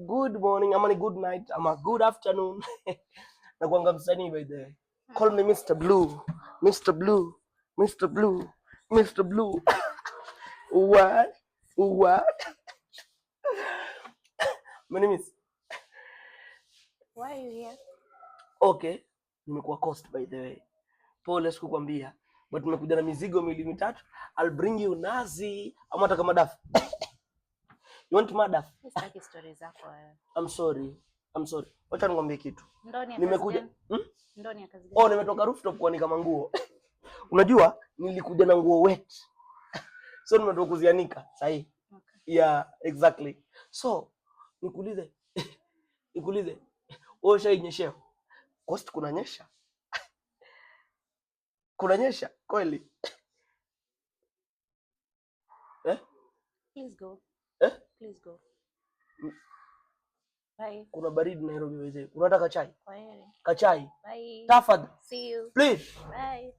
good morning ama ni good night ama good afternoon. Na kuanga msanii by the way. Call me Mr. Blue. Mr. Blue. Mr. Blue. Mr. Blue. What? What? My name is... Why are you here? Okay. Nimekuwa cost by the way. Pole sikukwambia. But nimekuja na mizigo miwili mitatu. I'll bring you nazi. Ama nataka madafu. You want madafu? Sitaki stories zako wewe. I'm sorry. Wacha nikwambie kitu. Nimekuja. Ndoni ya kazi gani? Oh, nimetoka rooftop kwa nika manguo. Unajua nilikuja na nguo wet. So nimetoka kuzianika sahi. Okay. Yeah, exactly. So nikuulize. Wewe shainyeshea? Coast kunanyesha? Kunanyesha kweli? Please go. Please go. Bye. Kuna baridi Nairobi wewe. Unataka chai? Kwaheri. Kachai. Bye. Tafadhali. See you. Please. Bye.